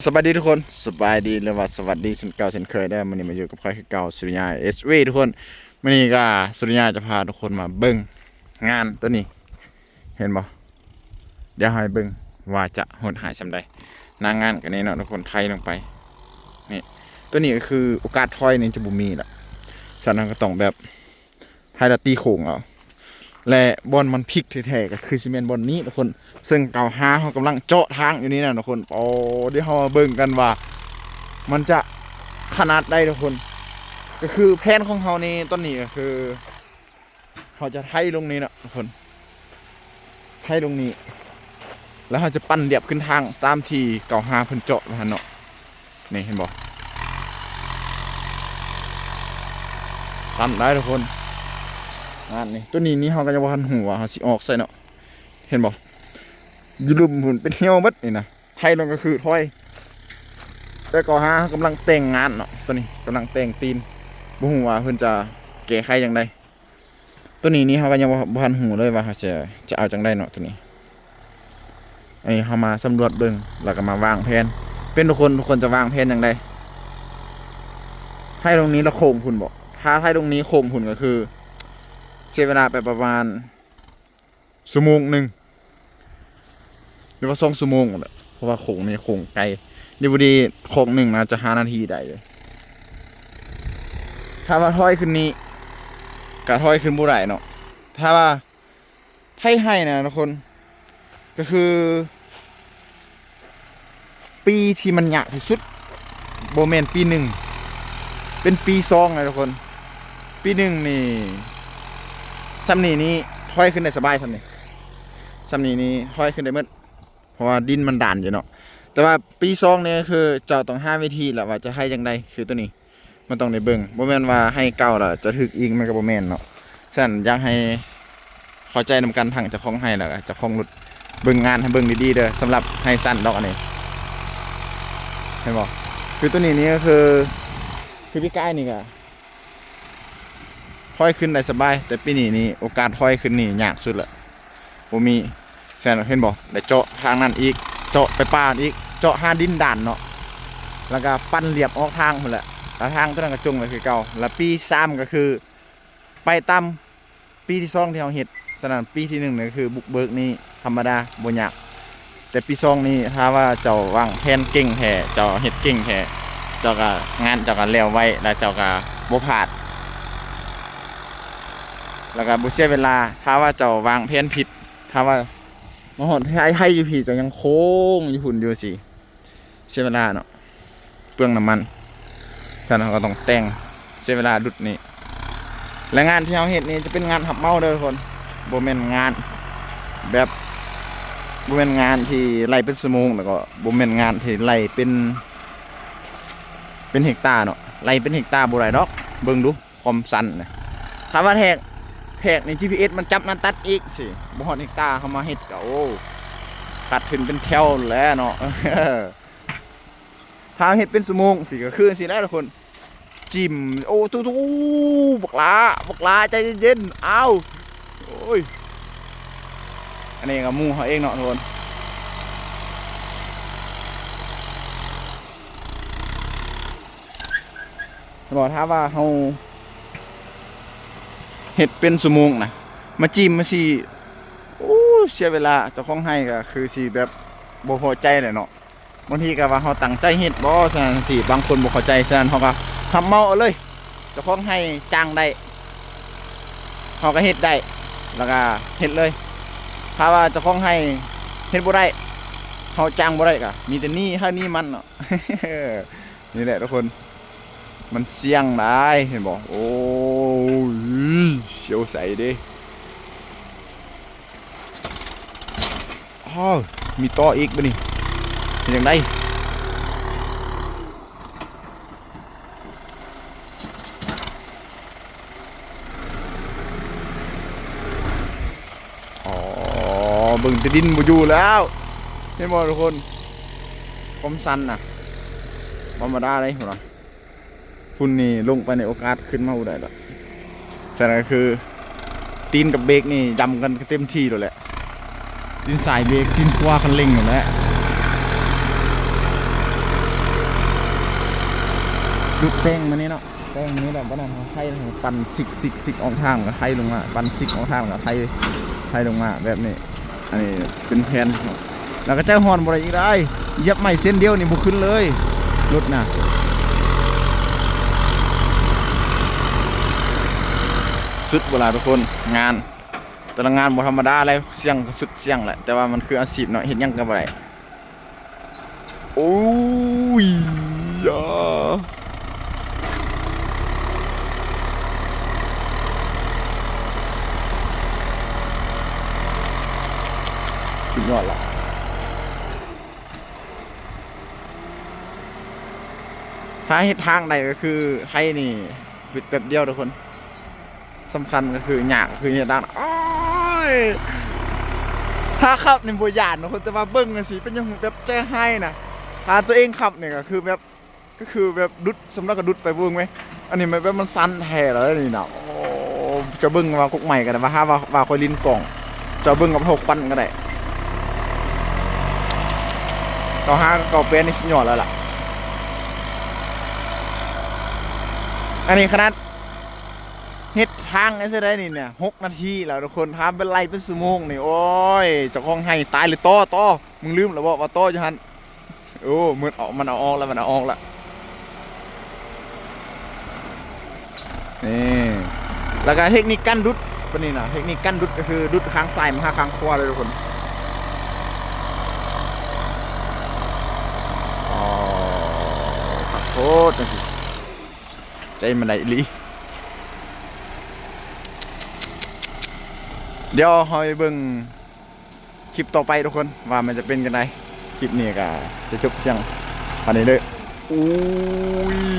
ສະບາຍດີທຸກຄົນ ສະບາຍດີ ຫຼືວ່າສະຫວັດດີເຊັ່ນເກົ່າເຊັ່ນເຄີຍເດີ. ມື້ນີ້ມາຢູ່ກັບຂ້ອຍຄືເກົ່າ ສຸລິຍາ ເອສວີ ທຸກຄົນ. ມື້ນີ້ກໍສຸລິຍາຈະພາທຸກຄົນມາເບິ່ງງານໂຕນີ້ ເຫັນບໍ່? ດຽວໃຫ້ເບິ່ງວ່າຈະໂຫດຮ້າຍສ່ຳໃດ. ໜ້າງານກໍນີ້ເນາະທຸກຄົນ ໄຖລົງໄປ ນີ້ ໂຕນີ້ກໍຄືໂອກາດຖອຍນີ້ຈະບໍ່ມີລະ ສະນັ້ນກໍຕ້ອງແບບ ໃຫ້ລະຕີໂຄ້ງເອົາ ແລະ ບ່ອນມັນພິກແທ້ໆ ກໍຄືຊິແມ່ນບ່ອນນີ້ທຸກຄົນ. ເຊິ່ງເກົ້າຫ້າເຮົາກຳລັງເຈາະທາງຢູ່ນີ້ນະທຸກຄົນ. ໂອ້ ດຽວເຮົາມາເບິ່ງກັນວ່າມັນຈະຂະໜາດໃດທຸກຄົນ. ກໍຄືແຜນຂອງເຮົານີ້ຕອນນີ້ກໍຄື ເຮົາຈະໄຖລົງນີ້ເນາະທຸກຄົນ. ໄຖລົງນີ້ ແລ້ວເຮົາຈະປັ່ນລຽບຂຶ້ນທາງຕາມທີ່ເກົ້າຫ້າເພິ່ນເຈາະວ່າຫັ້ນເນາະ. ນີ້ເຫັນບໍ່? ຊັ້ນໄດ໋ທຸກຄົນ ງານນີ້. ໂຕນີ້ນີ້ເຮົາກໍຍັງບໍ່ທັນຮູ້ວ່າເຮົາຊິອອກໃສເນາະ. ເຫັນບໍ່? ຢູ່ລຸ່ມພຸ້ນເປັນຫ່ຽວເບິດນີ້ນະ. ໄຖລົງກໍຄືຖອຍ ແຕ່ເກົ້າຫ້າເຮົາກຳລັງແຕ່ງງານເນາະ. ໂຕນີ້ກຳລັງແຕ່ງຕີນ ບໍ່ຮູ້ວ່າເພິ່ນຈະແກ້ໄຂຈັ່ງໃດ. ໂຕນີ້ນີ້ເຮົາກໍຍັງບໍ່ ບໍ່ທັນຮູ້ເລີຍວ່າເຮົາຈະ ຈະເອົາຈັ່ງໃດເນາະໂຕນີ້. ອັນນີ້ເຮົາມາສຳຫຼວດເບິ່ງ ແລ້ວກໍມາວາງແຜນ ເປັນທຸກຄົນ ທຸກຄົນຈະວາງແຜນຈັ່ງໃດ? ໄຖລົງນີ້ລະໂຄ້ງພຸ້ນບໍ່? ຖ້າໄຖລົງນີ້ໂຄ້ງພຸ້ນກໍຄື ເສຍເວລາໄປປະມານຊົ່ວໂມງໜຶ່ງ ຫຼືວ່າສອງຊົ່ວໂມງແຫຼະ ເພາະວ່າໂຄ້ງນີ້ໂຄ້ງໄກ. ດີບໍ່ດີຄອກໜຶ່ງໜ້າຈະຫ້ານາທີໄດ້ເລີຍ. ຖ້າວ່າຖອຍຂຶ້ນນີ້ ກະຖອຍຂຶ້ນບໍ່ໄດ້ເນາະ. ຖ້າວ່າໄຖໄຮ່ນະທຸກຄົນ ກໍຄື ປີທີ່ມັນຍາກທີ່ສຸດ ບໍ່ແມ່ນປີໜຶ່ງ ເປັນປີສອງນະທຸກຄົນ. ປີໜຶ່ງນີ້ ຊ່ຳນີ້ນີ້ຖອຍຂຶ້ນໄດ້ສະບາຍ ຊ່ຳນີ້ ຊ່ຳນີ້ນີ້ຖອຍຂຶ້ນໄດ້ໝົດ ເພາະວ່າດິນມັນດ້ານຢູ່ເນາະ. ແຕ່ວ່າປີສອງນີ້ກໍຄືເຈົ້າຕ້ອງຫາວິທີລະວ່າຈະໄຖຈັ່ງໃດ ຄືໂຕນີ້ ມັນຕ້ອງໄດ້ເບິ່ງ ບໍ່ແມ່ນວ່າໄຮ່ເກົ່າລະຈະຖືກອີງ ມັນກໍບໍ່ແມ່ນເນາະ. ສະນັ້ນຢາກໃຫ້ເຂົ້າໃຈນຳກັນທັງເຈົ້າຂອງໄຮ່ ແລ້ວກໍເຈົ້າຂອງລົດ ເບິ່ງງານໃຫ້ເບິ່ງດີໆເດີ ສຳລັບໄຮ່ສັ້ນດອກອັນນີ້ ເຫັນບໍ່? ຄືໂຕນີ້ນີ້ກໍຄື ຄືປີກາຍນີ້ກໍຖອຍຂຶ້ນໄດ້ສະບາຍ ແຕ່ປີນີ້ນີ້ໂອກາດຖອຍຂຶ້ນນີ້ຍາກສຸດລະ. ບໍ່ມີ. ແຊນ ເຫັນບໍ່? ໄດ້ເຈາະທາງນັ້ນອີກ ເຈາະໄປປ່າອີກ ເຈາະຫາດິນດ້ານເນາະ ແລ້ວກໍປັ່ນລຽບອອກທາງພຸ້ນແຫຼະ. ແລ້ວທາງໂຕນັ້ນກໍຈົ່ງໄວ້ຄືເກົ່າ. ແລ້ວປີສາມກໍຄືໄປຕາມປີທີ່ສອງທີ່ເຮົາເຮັດ. ສະນັ້ນປີທີ່ໜຶ່ງນີ້ກໍຄືບຸກເບີກນີ້ທຳມະດາ ບໍ່ຍາກ. ແຕ່ປີສອງນີ້ ຖ້າວ່າເຈົ້າວາງແຜນເກັ່ງແທ້ ເຈົ້າເຮັດເກັ່ງແທ້ ເຈົ້າກໍ ງານເຈົ້າກໍແລ້ວໄວ ແລ້ວເຈົ້າກໍບໍ່ພາດ ແລ້ວກໍບໍ່ເສຍເວລາ. ຖ້າວ່າເຈົ້າວາງແຜນຜິດ ຖ້າວ່າມາຮອດໄຮ່ ໄຮ່ຢູ່ພີ້ ເຈົ້າຍັງໂຄ້ງຢູ່ພຸ້ນຢູ່ຊີ້ ເສຍເວລາເນາະ ເປືອງນ້ຳມັນ. ສະນັ້ນເຮົາກໍຕ້ອງແຕ່ງ ເສຍເວລາດຸດນີ້. ແລະ ງານທີ່ເຮົາເຮັດນີ້ຈະເປັນງານຮັບເໝົາເດີທຸກຄົນ ບໍ່ແມ່ນງານແບບ ບໍ່ແມ່ນງານທີ່ໄລ່ເປັນຊົ່ວໂມງ ແລ້ວກໍບໍ່ແມ່ນງານທີ່ໄລ່ເປັນ ເປັນເຮັກຕາເນາະ. ໄລ່ເປັນເຮັກຕາບໍ່ໄດ້ດອກ ເບິ່ງດູຄວາມສັ້ນນະ. ຖ້າວ່າແທກ ແທກນີ້ ຈີພີເອັສ ມັນຈັບນຳຕັດອີກຊີ້ ບໍ່ຮອດເຮັກຕາ. ເຮົາມາເຮັດກໍ ໂອ້ ຂາດທຶນເປັນແຖວແຫຼະເນາະ. ຖ້າເຮັດເປັນຊົ່ວໂມງຊີ້ ກໍຄືຈັ່ງຊີ້ແຫຼະທຸກຄົນ. ຈິ້ມ ໂອ້ ໂອ້ ບັກຫຼ້າ ບັກຫຼ້າ ໃຈເຢັນໆ ອ້າວ ໂອ້ຍ ອັນນີ້ກໍໝູ່ເຮົາເອງເນາະທຸກຄົນ. ບໍ່ ຖ້າວ່າເຮົາເຮັດເປັນຊົ່ວໂມງນະ ມາຈິ້ມມາຊີ້ ໂອ້ ເສຍເວລາ. ເຈົ້າຂອງໄຮ່ກໍຄືຊິແບບບໍ່ພໍໃຈແຫຼະເນາະ. ບາງທີກໍວ່າເຮົາຕັ້ງໃຈເຮັດບໍ່ ຊັ້ນຊີ້ ບາງຄົນບໍ່ເຂົ້າໃຈ. ສະນັ້ນເຮົາກໍຮັບເໝົາເອົາເລີຍ ເຈົ້າຂອງໄຮ່ຈ້າງໄດ້ ເຮົາກໍເຮັດໄດ້ ແລ້ວກໍເຮັດເລີຍ. ຖ້າວ່າເຈົ້າຂອງໄຮ່ເຮັດບໍ່ໄດ້ ເຮົາຈ້າງບໍ່ໄດ້ ກໍມີແຕ່ໜີ້ໃຜໜີ້ມັນເນາະ. ນີ້ແຫຼະທຸກຄົນ ມັນສ່ຽງຫຼາຍ ເຫັນບໍ່? ໂອ້ຍ ສຽວໃສເດ້. ອ້າວ ມີຕໍ່ອີກບາດນີ້ ເປັນຈັ່ງໃດ? ອໍ ເບິ່ງແຕ່ດິນບໍ່ຢູ່ແລ້ວ ເຫັນບໍ່ທຸກຄົນ? ຄວາມຊັນນະ ບໍ່ທຳມະດາເດ້ ພຸ້ນນະ. ພຸ້ນນີ້ລົງໄປໃນໂອກາດຂຶ້ນມາບໍ່ໄດ້ດອກ. ສະນັ້ນກໍຄື ຕີນກັບເບຣກນີ້ຢຳກັນເຕັມທີ່ໂລດແຫຼະ ຕີນຊ້າຍເບຣກ ຕີນຂວາຄັນເລັ່ງໂລດແຫຼະ. ດຸດແຕ່ງມານີ້ເນາະ ແຕ່ງມານີ້ແລ້ວ ບັດນັ້ນເຮົາໄຖ ເຮົາປັ່ນຊິກໆໆອອກທາງ ກໍໄຖລົງມາ ປັ່ນຊິກອອກທາງ ແລ້ວໄຖ ໄຖລົງມາແບບນີ້. ອັນນີ້ເປັນແຜນເນາະ ແລ້ວກໍໃຈຮ້ອນບໍ່ໄດ້ອີກໄດ໋ ຢຽບໄມ້ເຊັນດຽວນີ້ບໍ່ຂຶ້ນເລີຍ ລົດນະ. ສຸດບໍ່ລະທຸກຄົນ ງານ ແຕ່ລະງານບໍ່ທຳມະດາເລີຍ ສ່ຽງກໍສຸດສ່ຽງແຫຼະ ແຕ່ວ່າມັນຄືອາຊີບເນາະ ເຮັດຫຍັງກໍບໍ່ໄດ້. ໂອ້ຍ ສຸດຍອດລະ ຖ້າເຮັດທາງໄດ້ກໍຄືໄທນີ້ ແປັບດຽວທຸກຄົນ. ສຳຄັນກໍຄືຍາກ ກໍຄືເຮັດດ້ານ ໂອ້ຍ ຖ້າຂັບນີ້ບໍ່ຢ້ານເນາະ ແຕ່ວ່າເບິ່ງຈັ່ງຊີ້ເປັນຫຍັງແບບໃຈຮ້າຍນະ ຖ້າຕົວເອງຂັບນີ້ກໍຄືແບບ ກໍຄືແບບດຸດ ສຳລັບກໍດຸດໄປເບິ່ງເວີຍ ອັນນີ້ແບບ ແບບມັນສັ່ນແທ້ແລ້ວນີ້ນະ. ໂອ້ ເຈົ້າເບິ່ງວ່າກົກໄມ້ກໍໄດ້ ວ່າຫາວ່າ ວ່າຂ້ອຍຫຼິ້ນກ້ອງ ເຈົ້າເບິ່ງກັບເຮົາຄວັນກໍໄດ້ ເກົ້າຫ້າ ເກົ້າແປດນີ້ສຸດຍອດແລ້ວລະ ອັນນີ້ຂະໜາດ ເຮັດທາງຈັ່ງຊີ້ໄດ໋ນີ້ນະ ຫົກນາທີແລ້ວທຸກຄົນ ຖ້າໄປໄລ່ເປັນຊົ່ວໂມງນີ້ ໂອ້ຍ ເຈົ້າຂອງໄຮ່ຕາຍເລີຍ. ຕໍ່ ຕໍ່ ມຶງລືມແລ້ວບໍວ່າຕໍ່ຢູ່ຫັ້ນ? ໂອ້ ມັນເອົາ ມັນເອົາອອກແລ້ວ ມັນເອົາອອກແລ້ວ ນີ້ ແລ້ວກໍເທັກນິກການດຸດ ປານນີ້ນະ ເທັກນິກການດຸດກໍຄືດຸດຂ້າງຊ້າຍມາຫາຂ້າງຂວາເລີຍທຸກຄົນ. ອໍ ຄັກໂພດຈັ່ງຊີ້ ໃຈມັນໄດ້ອີ່ຫຼີ. ດຽວເຮົາໄປເບິ່ງຄລິບຕໍ່ໄປທຸກຄົນ ວ່າມັນຈະເປັນຈັ່ງໃດ. ຄລິບນີ້ກໍຈະຈົບພຽງເທົ່ານີ້ເດີ້. ໂອ້ຍ